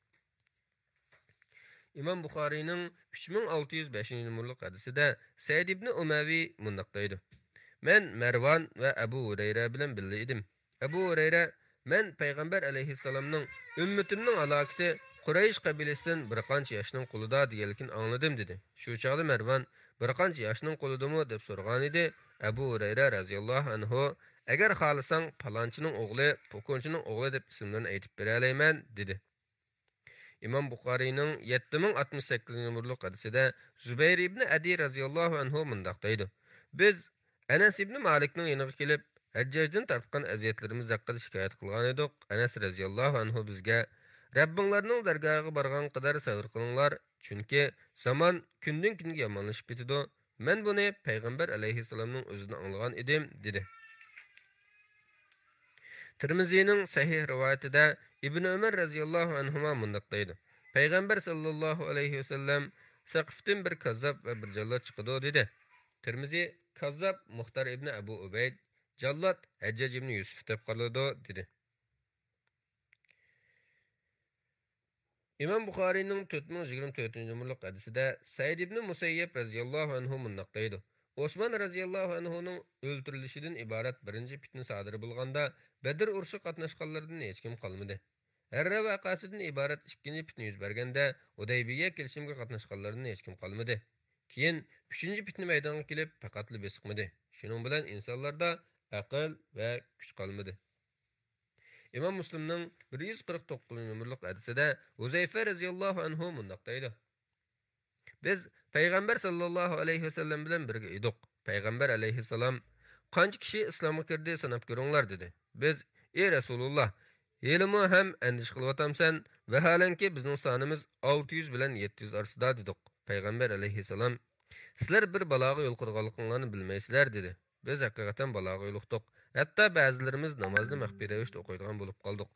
ئىمام بۇخارىينىڭ ئۈچ مىڭ ئالتە يۈز بەشىنچى نومۇرلۇق ھەدىسىدە سەئىد ئىبنى ئۇمەۋى مۇنداق دەيدۇ: مەن مەرۋان ۋە ئەبۇ ھۇرەيرە بىلەن بىللە ئىدىم. ئەبۇ ھۇرەيرە، مەن پەيغەمبەر ئەلەيھىسسالامنىڭ ئۈممىتىمنىڭ ھالاكىتى قۇرەيش قەبىلىسىدىن بىر قانچە ياشنىڭ قولىدا دېگەنلىكىنى ئاڭلىدىم، دېدى. شۇ چاغدا مەرۋان، بىر قانچە ياشنىڭ قولىدىمۇ؟ دەپ سورىغانىدى. ئەبۇ ھۇرەيرە رەزىياللاھۇ ئەنھۇ، ئەگەر خالىساڭ، پالانچىنىڭ ئوغلى، پوكۇنچىنىڭ ئوغلى دەپ ئىسىملىرىنى ئېيتىپ بېرەلەيمەن، دېدى. ئىمام بۇخارىينىڭ يەتتە مىڭ ئاتمىش سەككىزىنچى نومۇرلۇق ھەدىسىدە زۇبەير ئىبنى ئەدى رەزىياللاھۇ ئەنھۇ مۇنداق دەيدۇ: بىز ئەنەس ئىبنى مالىكنىڭ يېنىغا كېلىپ، ھەججاجدىن تارتقان ئەزىيەتلىرىمىز ھەققىدە شىكايەت قىلغانىدۇق. ئەنەس رەزىياللاھۇ ئەنھۇ بىزگە، رەببىڭلارنىڭ دەرگاھىغا بارغان قەدەر سەۋر قىلىڭلار، چۈنكى زامان كۈندىن-كۈنگە يامانلىشىپ كېتىدۇ. مەن بۇنى پەيغەمبەر ئەلەيھىسسالامنىڭ ئۆزىدىن ئاڭلىغان ئىدىم، دېدى. تىرمىزىنىڭ سەھىھ رىۋايىتىدە ئىبن ئۆمەر رەزىياللاھۇ ئەنھۇما مۇنداق دەيدۇ: پەيغەمبەر ساللاللاھۇ ئەلەيھى ۋەسەللەم، سەقىفتىن بىر كاززاپ ۋە بىر جاللات چىقىدۇ، دېدى. تىرمىزى، كاززاپ مۇختار ئىبنى ئەبۇ ئۇبەيد، جاللات ھەججاج ئىبنى يۈسۈف دەپ قارىلىدۇ، دېدى. ئىمام بۇخارىينىڭ تۆت مىڭ يىگىرمە تۆتىنچى نومۇرلۇق ھەدىسىدە سەئىد ئىبنى مۇسەييەب رەزىياللاھۇ ئەنھۇ مۇنداق دەيدۇ: ئوسمان رەزىياللاھۇ ئەنھۇنىڭ ئۆلتۈرۈلۈشىدىن ئىبارەت بىرىنچى پىتنە سادىر بولغاندا، بەدر ئۇرۇشىغا قاتناشقانلىرىدىن ھېچكىم قالمىدى. ھەررە ۋەقەسىدىن ئىبارەت ئىككىنچى پىتنە يۈز بەرگەندە، ھۇدەيبىيە كېلىشىمگە قاتناشقانلىرىدىن ھېچكىم قالمىدى. كېيىن ئۈچىنچى پىتنە مەيدانغا كېلىپ، پەقەتلا بېسىقمىدى. شۇنىڭ بىلەن ئىنسانلاردا ئەقىل ۋە كۈچ قالمىدى. ئىمام مۇسلىمنىڭ بىر يۈز قىرىق توققۇزىنچى نومۇرلۇق ھەدىسىدە ھۇزەيفە رەزىياللاھۇ ئەنھۇ مۇنداق دەيدۇ: بىز پەيغەمبەر ساللاللاھۇ ئەلەيھى ۋەسەللەم بىلەن بىرگە ئىدۇق. پەيغەمبەر ئەلەيھىسسالام، قانچە كىشى ئىسلامغا كىردى، ساناپ كۆرۈڭلار، دېدى. بىز، ئى رەسۇلۇللاھ، ھېلىمۇ ھەم ئەندىشە قىلىۋاتامسەن؟ ۋەھالەنكى، بىزنىڭ سانىمىز ئالتە يۈز بىلەن يەتتە يۈز ئارىسىدا، دېدۇق. پەيغەمبەر ئەلەيھىسسالام، سىلەر بىر بالاغا يولۇقىدىغانلىقىڭلارنى بىلمەيسىلەر، دېدى. بىز ھەقىقەتەن بالاغا يولۇقتۇق. ھەتتا بەزىلىرىمىز نامازنى مەخپىي رەۋىشتە ئوقۇيدىغان بولۇپ قالدۇق.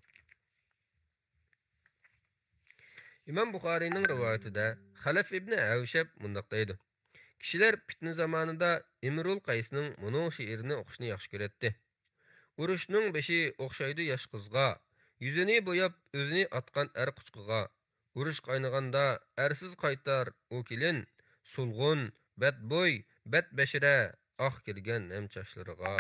ئىمام بۇخارىينىڭ رىۋايىتىدە خەلەف ئىبنى ھەۋشەب مۇنداق دەيدۇ: كىشىلەر پىتنە زامانىدا ئىمرۇل قەيسنىڭ مۇنۇ شېئىرىنى ئوقۇشنى ياخشى كۆرەتتى. ئۇرۇشنىڭ بېشى ئوخشايدۇ ياش قىزغا، يۈزىنى بوياپ ئۆزىنى ئاتقان ئەر قۇچىقىغا. ئۇرۇش قاينىغاندا ئەرسىز قايتار ئۇ كېلىن، سولغۇن، بەتبوي، بەتبەشىرە، ئاق كىرگەن ھەم چاچلىرىغا.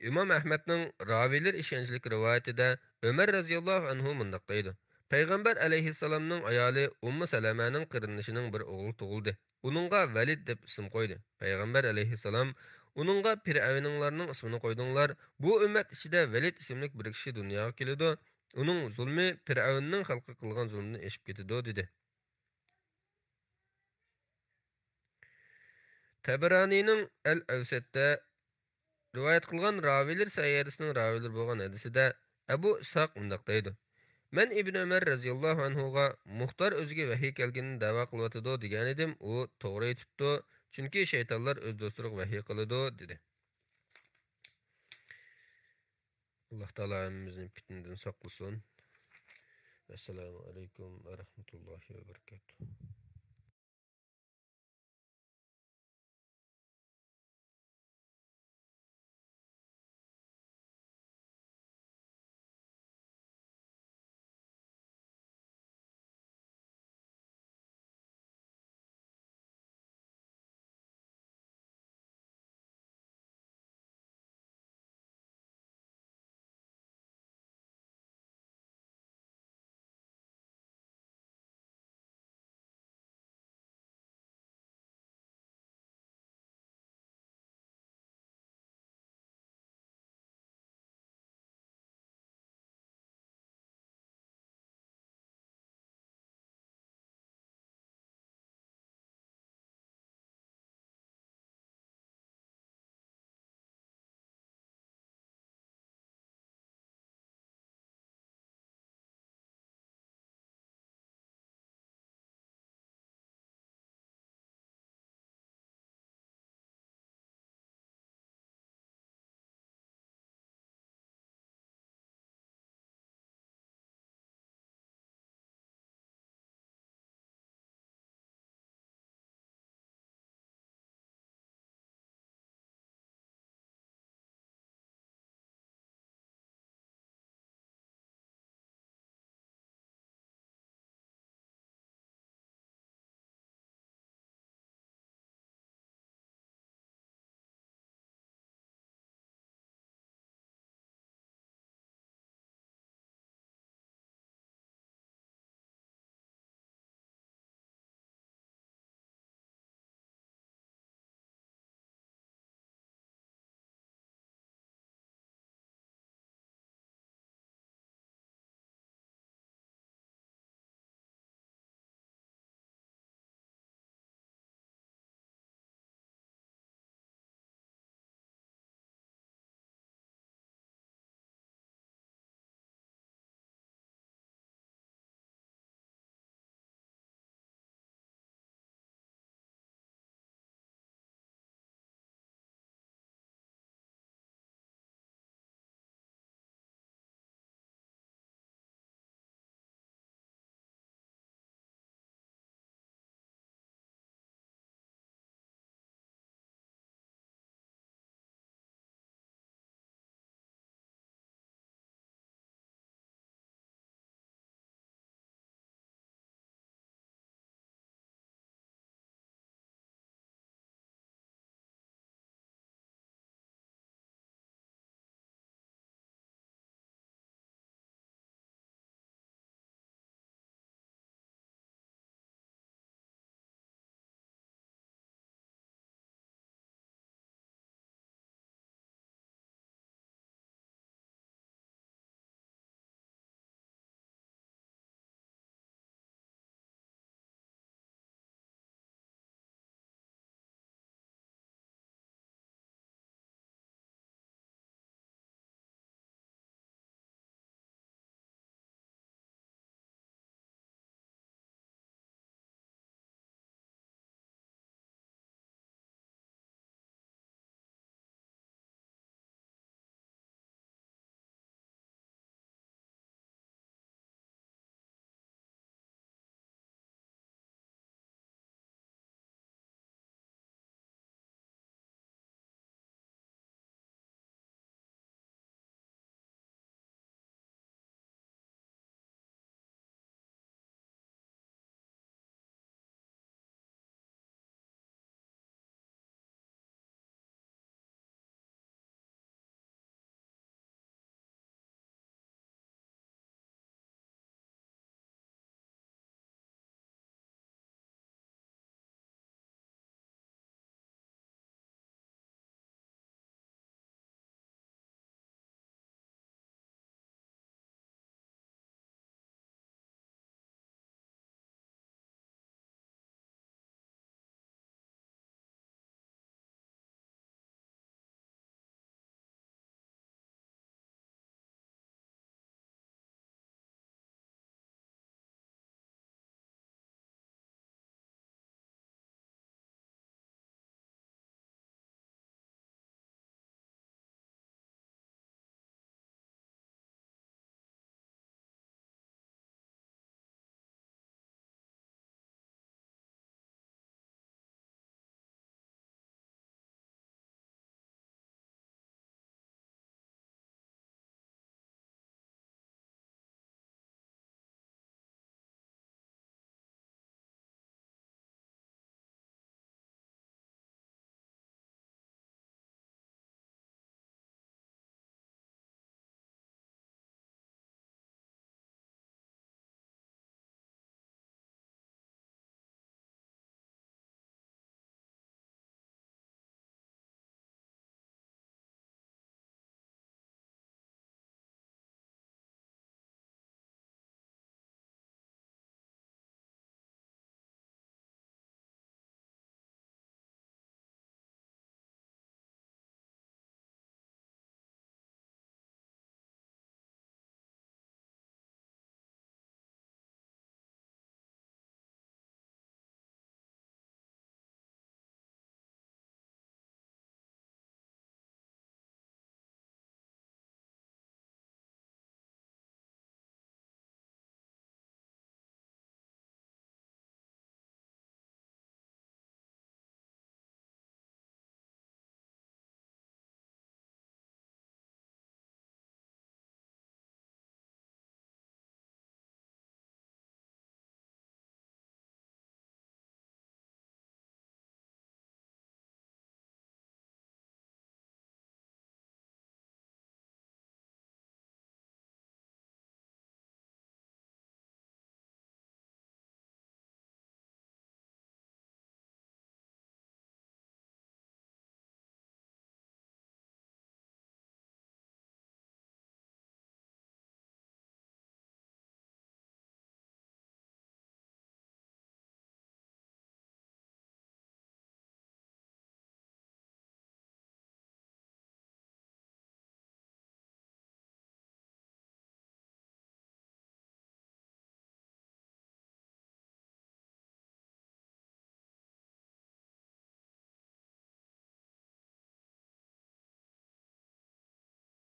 ئىمام ئەھمەدنىڭ راۋىيلىرى ئىشەنچلىك رىۋايىتىدە ئۆمەر رەزىياللاھۇ ئەنھۇ مۇنداق دەيدۇ: پەيغەمبەر ئەلەيھىسسالامنىڭ ئايالى ئۇممۇ سەلەمەنىڭ قېرىندىشىنىڭ بىر ئوغلى تۇغۇلدى. ئۇنىڭغا ۋەلىد دەپ ئىسىم قويدى. پەيغەمبەر ئەلەيھىسسالام ئۇنىڭغا پىرئەۋنىڭلارنىڭ ئىسمىنى قويدۇڭلار. بۇ ئۈممەت ئىچىدە ۋەلىد ئىسىملىك بىر كىشى دۇنياغا كېلىدۇ. ئۇنىڭ زۇلمى پىرئەۋننىڭ خەلققە قىلغان زۇلمىدىن ئېشىپ كېتىدۇ، دېدى. تەبەرانىينىڭ ئەل ئەۋسەتتە رىۋايەت قىلغان راۋىيلىرى سەھىھەدىسىنىڭ راۋىيلىرى بولغان ھەدىسىدە ئەبۇ ئىسھاق مۇنداق دەيدۇ: مەن ئىبنى ئۆمەر رەزىياللاھۇ ئەنھۇغا مۇختار ئۆزىگە ۋەھىي كەلگىنىنى دەۋا قىلىۋاتىدۇ دېگەنىدىم، ئۇ توغرا ئېيتىپتۇ، چۈنكى شەيتانلار ئۆز دوستلىرىغا ۋەھىي قىلىدۇ، دېدى. ئاللاھ تائالا ھەممىمىزنى پىتنىدىن ساقلىسۇن. ئەسسالامۇ ئەلەيكۇم ۋە رەھمەتۇللاھى ۋە بەرىكاتۇھ.